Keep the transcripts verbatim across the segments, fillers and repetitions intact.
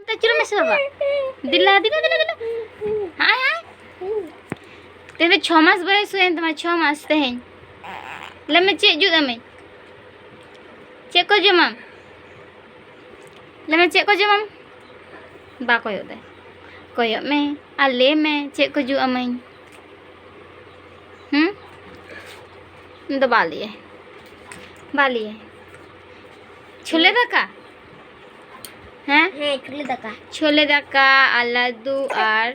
ᱛᱮ ᱪᱩᱨᱩᱡ ᱢᱮᱥᱮ ᱵᱟᱵᱟ᱾ ᱫᱮᱞᱟ, ᱫᱮᱞᱟ, ᱫᱮᱞᱟ, ᱫᱮᱞᱟ᱾ ᱦᱟᱭ, ᱦᱟᱭ᱾ ᱛᱮᱦᱮᱧ ᱫᱚ ᱪᱷᱚ ᱢᱟᱥ ᱵᱚᱭᱮᱥ ᱦᱩᱭᱮᱱ ᱛᱟᱢᱟ, ᱪᱷᱚ ᱢᱟᱥ ᱛᱮᱦᱮᱧ᱾ ᱞᱟᱹᱭ ᱢᱮ, ᱪᱮᱫ ᱡᱩᱛ ᱟᱹᱢᱟᱹᱧ? ᱪᱮᱫ ᱠᱚ ᱡᱚᱢᱟᱢ? ᱞᱟᱹᱭ ᱢᱮ, ᱪᱮᱫ ᱠᱚ ᱡᱚᱢᱟᱢ? ᱵᱟ ᱠᱚᱭᱚᱜ ᱫᱟᱭ᱾ ᱠᱚᱭᱚᱜ ᱢᱮ ᱟᱨ ᱞᱟᱹᱭ ᱢᱮ, ᱪᱮᱫ ᱠᱚ ᱡᱩᱛ ᱟᱹᱢᱟᱹᱧ? ᱦᱩᱸ? ᱩᱱᱤ ᱫᱚ ᱵᱟ ᱞᱟᱹᱭᱟᱭ᱾ ᱵᱟ ᱞᱟᱹᱭᱟᱭ᱾ ᱪᱷᱳᱞᱮ ᱫᱟᱠᱟ? ᱦᱮᱸ? ᱦᱮᱸ, ᱪᱷᱳᱞᱮ ᱫᱟᱠᱟ᱾ ᱪᱷᱳᱞᱮ ᱫᱟᱠᱟ ᱟᱨ ᱞᱟᱹᱰᱩ ᱟᱨ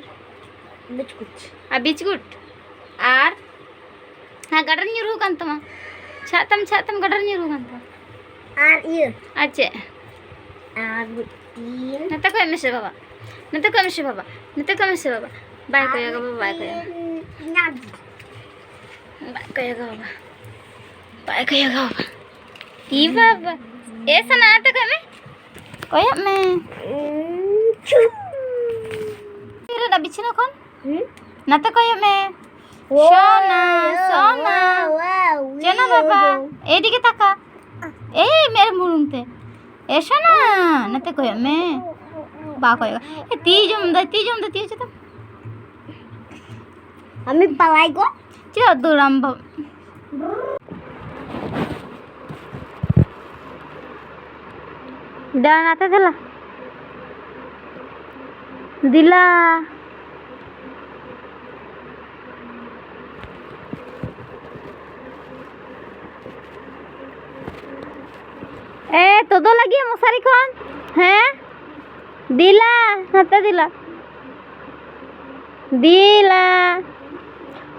ᱵᱤᱥᱠᱩᱴ᱾ ᱟᱨ ᱵᱤᱥᱠᱩᱴ? ᱟᱨ ᱦᱮᱸ, ᱜᱟᱰᱟᱨ ᱧᱩᱨᱩ ᱟᱠᱟᱱ ᱛᱟᱢᱟ᱾ ᱪᱷᱟᱜ ᱛᱟᱢ, ᱪᱷᱟᱜ ᱛᱟᱢ, ᱜᱟᱰᱟᱨ ᱧᱩᱨᱩ ᱟᱠᱟᱱ ᱛᱟᱢᱟ᱾ ᱟᱨ ᱤᱭᱟᱹ᱾ ᱟᱨ ᱪᱮᱫ? ᱟᱨ ᱢᱤᱫᱴᱤᱱ᱾ ᱱᱚᱛᱮ ᱠᱚᱭᱚᱜ ᱢᱮᱥᱮ ᱵᱟᱵᱟ᱾ ᱱᱚᱛᱮ ᱠᱚᱭᱚᱜ ᱢᱮᱥᱮ ᱵᱟᱵᱟ᱾ ᱱᱚᱛᱮ ᱠᱚᱭᱚᱜ ᱢᱮᱥᱮ ᱵᱟᱵᱟ᱾ ᱵᱟᱭ ᱟᱨ ᱠᱚᱭᱚᱜᱟ ᱵᱟᱵᱟ, ᱵᱟᱭ ᱠᱚᱭᱚᱜᱟ᱾ ᱢᱤᱫᱴᱤᱱ ᱮᱱᱟᱨᱡᱤ᱾ ᱵᱟᱭ ᱠᱚᱭᱚᱜᱟ ᱵᱟᱵᱟ᱾ ᱵᱟᱭ ᱠᱚᱭᱚᱜᱟ ᱵᱟᱵᱟ᱾ ᱤ ᱵᱟᱵᱟ᱾ ᱮ ᱥᱟᱱᱟ, ᱱᱚᱛᱮ ᱠᱚᱭᱚᱜ ᱢᱮ᱾ ᱠᱚᱭᱚᱜ ᱢᱮ᱾ ᱩᱸ, ᱪᱩᱯ᱾ ᱨᱮᱱᱟᱜ ᱵᱤᱪᱷᱱᱟᱹ ᱠᱷᱚᱱ? ᱦᱩᱸ? ᱱᱟᱛᱮ ᱠᱚᱭᱚᱜ ᱢᱮ᱾ ᱳ, ᱥᱳᱱᱟ, ᱳ, ᱥᱳᱱᱟ᱾ ᱳ, ᱳ, ᱪᱮᱱᱟ ᱳ, ᱵᱟᱵᱟ, ᱳ᱾ ᱮᱫᱤᱠᱮ ᱛᱟᱠᱟ᱾ ᱮᱭ, ᱢᱮᱫ ᱨᱮ ᱵᱩᱨᱩᱢ ᱛᱮ᱾ ᱮ ᱥᱳᱱᱟ, ᱱᱟᱛᱮ ᱠᱚᱭᱚᱜ ᱢᱮ᱾ ᱵᱟ ᱠᱚᱭᱚᱜ᱾ ᱮ, ᱛᱤ ᱡᱚᱢ ᱫᱟᱭ, ᱛᱤ ᱡᱚᱢ ᱫᱟᱭ, ᱛᱤ ᱡᱚᱢ ᱫᱟᱭ᱾ ᱟᱢᱤ ᱯᱟᱞᱟᱭ ᱠᱚ᱾ ᱪᱮᱫᱟᱜ ᱫᱟᱹᱲᱟᱢ ᱵᱟ-, ᱫᱟ ᱱᱟᱛᱮ ᱫᱮᱞᱟ᱾ ᱫᱮᱞᱟ᱾ ᱮ, ᱛᱚᱫᱚ ᱞᱟᱹᱜᱤᱫ ᱢᱚᱥᱟᱨᱤ ᱠᱷᱚᱱ᱾ ᱦᱮᱸ? ᱫᱮᱞᱟ, ᱱᱟᱛᱮ ᱫᱮᱞᱟ᱾ ᱫᱮᱞᱟ᱾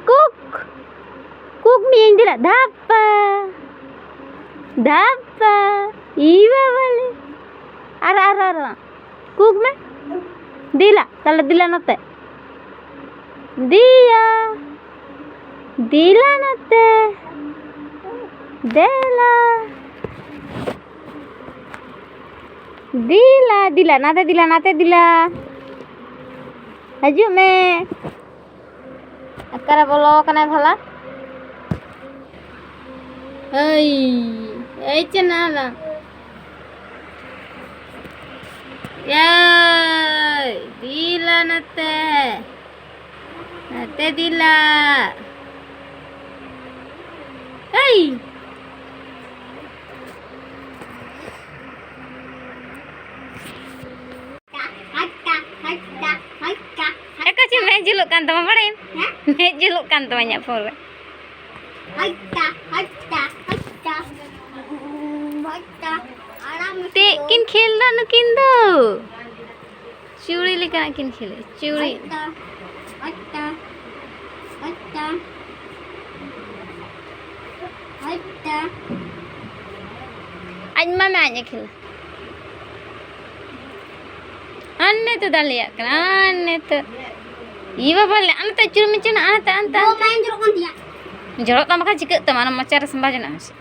ᱠᱩᱠ᱾ ᱠᱩᱠ ᱢᱤᱭᱟᱹᱧ ᱫᱮᱞᱟ᱾ ᱫᱷᱟᱯᱯᱟ᱾ ᱫᱷᱟᱯᱯᱟ᱾ ᱤ ᱵᱟᱵᱟ ᱞᱮ᱾ ᱟᱨᱚ, ᱟᱨᱚ, ᱟᱨᱚ᱾ ᱠᱩᱠ ᱢᱮ᱾ ᱫᱮᱞᱟ᱾ ᱛᱟᱦᱞᱮ ᱫᱮᱞᱟ ᱱᱚᱛᱮ᱾ ᱫᱮᱭᱟ᱾ ᱫᱮᱞᱟ ᱱᱚᱛᱮ᱾ ᱫᱮᱞᱟ᱾ ᱫᱮᱞᱟ, ᱫᱮᱞᱟ, ᱱᱟᱛᱮ ᱫᱮᱞᱟ, ᱱᱟᱛᱮ ᱫᱮᱞᱟ᱾ ᱦᱤᱡᱩᱜ ᱢᱮ᱾ ᱚᱠᱟᱨᱮ ᱵᱚᱞᱚ ᱟᱠᱟᱱᱟᱭ ᱵᱷᱟᱞᱟ? ᱮᱭ, ᱮᱭ ᱪᱮᱱᱟᱞᱟ᱾ ᱭᱟ᱾ ᱫᱤᱞᱟ ᱱᱟᱛᱮ᱾ ᱱᱟᱛᱮ ᱫᱤᱞᱟ᱾ ᱮᱭ! ᱮᱠᱟ ᱪᱮ ᱢᱮᱫ ᱡᱩᱞᱩᱜ ᱠᱟᱱ ᱛᱟᱢᱟ, ᱵᱟᱲᱟᱭᱟᱢ? ᱦᱮᱸ? ᱢᱮᱫ ᱡᱩᱞᱩᱜ ᱠᱟᱱ ᱛᱟᱢᱟ ᱤᱧᱟᱹᱜ ᱯᱷᱳᱱ ᱨᱮ᱾ ᱛᱮ ᱠᱤᱱ ᱠᱷᱮᱞ ᱫᱟ ᱱᱩᱠᱤᱱ ᱫᱚ᱾ ᱪᱩᱲᱤ ᱞᱮᱠᱟᱱᱟᱜ ᱠᱤᱱ ᱠᱷᱮᱞᱮᱫ, ᱪᱩᱲᱤ᱾ ᱟᱡ ᱢᱟ ᱢᱮ ᱟᱡ ᱮ ᱠᱷᱮᱞᱟ᱾ ᱟᱨ ᱱᱤᱛᱚᱜ ᱫᱟᱲᱮᱭᱟᱜ ᱠᱟᱱᱟ, ᱟᱨ ᱱᱤᱛᱚᱜ᱾ ᱤ ᱵᱟᱵᱟ ᱞᱮ, ᱟᱱᱛᱮ ᱟᱹᱪᱩᱨ ᱢᱮ ᱪᱮ ᱱᱟ, ᱟᱱᱛᱮ, ᱟᱱᱛᱮ, ᱟᱱᱛᱮ᱾ ᱵᱟᱝ ᱡᱚᱨᱚᱜ ᱠᱟᱱ ᱛᱤᱧᱟ᱾ ᱡᱚᱨᱚᱜ ᱛᱟᱢ ᱵᱟᱠᱷᱟᱱ ᱪᱤᱠᱟᱹᱜ ᱛᱟᱢᱟ, ᱚᱱᱟ ᱢᱚᱪᱟ ᱨᱮ ᱥᱟᱢᱵᱟ ᱡᱚᱱᱟᱜ ᱢᱮᱥᱮ᱾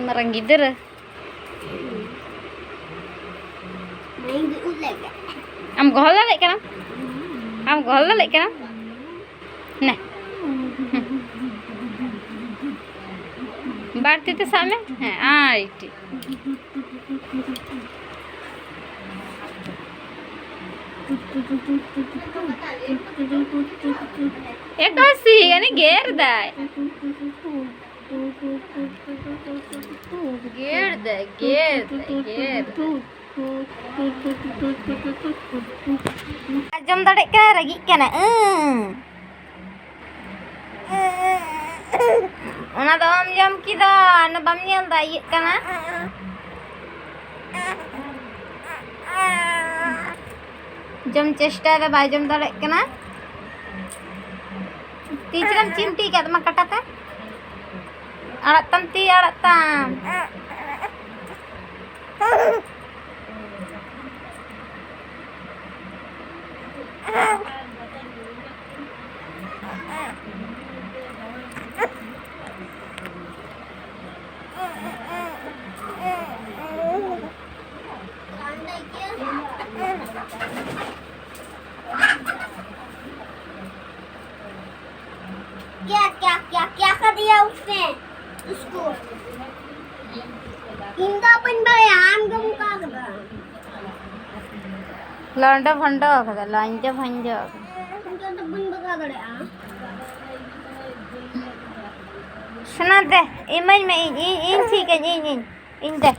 ᱢᱟᱨᱟᱝ ᱜᱤᱫᱽᱨᱟᱹ᱾ ᱵᱟᱹᱧ ᱫᱩᱲᱩᱵ ᱞᱮᱫᱟ᱾ ᱟᱢ ᱜᱚᱦᱚᱲ ᱫᱟᱲᱮᱭᱟᱜ ᱠᱟᱱᱟᱢ? ᱟᱢ ᱜᱚᱦᱚᱲ ᱫᱟᱲᱮᱭᱟᱜ ᱠᱟᱱᱟᱢ? ᱱᱮ᱾ ᱵᱟᱨ ᱛᱤ ᱛᱮ ᱥᱟᱵ ᱢᱮ᱾ ᱦᱮᱸ, ᱟᱭ ᱴᱤ᱾ ᱮᱠᱟᱥᱤ, ᱟᱹᱱᱤ ᱜᱮᱨ ᱫᱟᱭ᱾ ᱜᱮᱨ ᱫᱟᱭ, ᱜᱮᱨ ᱫᱟᱭ, ᱜᱮᱨ ᱫᱟᱭ᱾ ᱟᱸᱡᱚᱢ ᱫᱟᱲᱮᱜ ᱠᱟᱱᱟ, ᱨᱟᱹᱜᱤᱜ ᱠᱟᱱᱟ᱾ ᱟᱹ᱾ ᱚᱱᱟ ᱫᱚ ᱚᱦᱚᱢ ᱡᱚᱢ ᱠᱮᱫᱟ, ᱚᱱᱟ ᱵᱟᱢ ᱧᱮᱞ ᱫᱟ, ᱤᱭᱟᱹᱜ ᱠᱟᱱᱟ᱾ ᱡᱚᱢ ᱪᱮᱥᱴᱟᱭ ᱫᱟ, ᱵᱟᱭ ᱡᱚᱢ ᱫᱟᱲᱮᱜ ᱠᱟᱱᱟ᱾ ᱛᱤ ᱪᱮᱫᱟᱢ ᱪᱤᱢᱴᱤ ᱠᱟᱫ ᱛᱟᱢᱟ ᱠᱟᱴᱟ ᱛᱮ? ᱟᱲᱟᱜ ᱛᱟᱢ ᱛᱤ, ᱟᱲᱟᱜ ᱛᱟᱢ᱾ क्या, क्या, क्या, क्या कर दिया उसने? उसको। ᱞᱟᱸᱰᱟ ᱵᱷᱟᱱᱰᱟ ᱟᱠᱟᱫᱟ, ᱞᱟᱸᱡᱟ ᱵᱷᱟᱸᱡᱟ ᱟᱠᱟᱫᱟ᱾ ᱤᱧ ᱫᱚ ᱵᱟᱹᱧ ᱵᱟᱜᱟᱣ ᱫᱟᱲᱮᱭᱟᱜᱼᱟ᱾ ᱥᱚᱱᱟ ᱫᱮ, ᱤᱢᱟᱹᱧ ᱢᱮ, ᱤᱧ, ᱤᱧ, ᱤᱧ ᱴᱷᱤᱠ ᱟᱹᱧ, ᱤᱧ, ᱤᱧ, ᱤᱧ ᱫᱮ᱾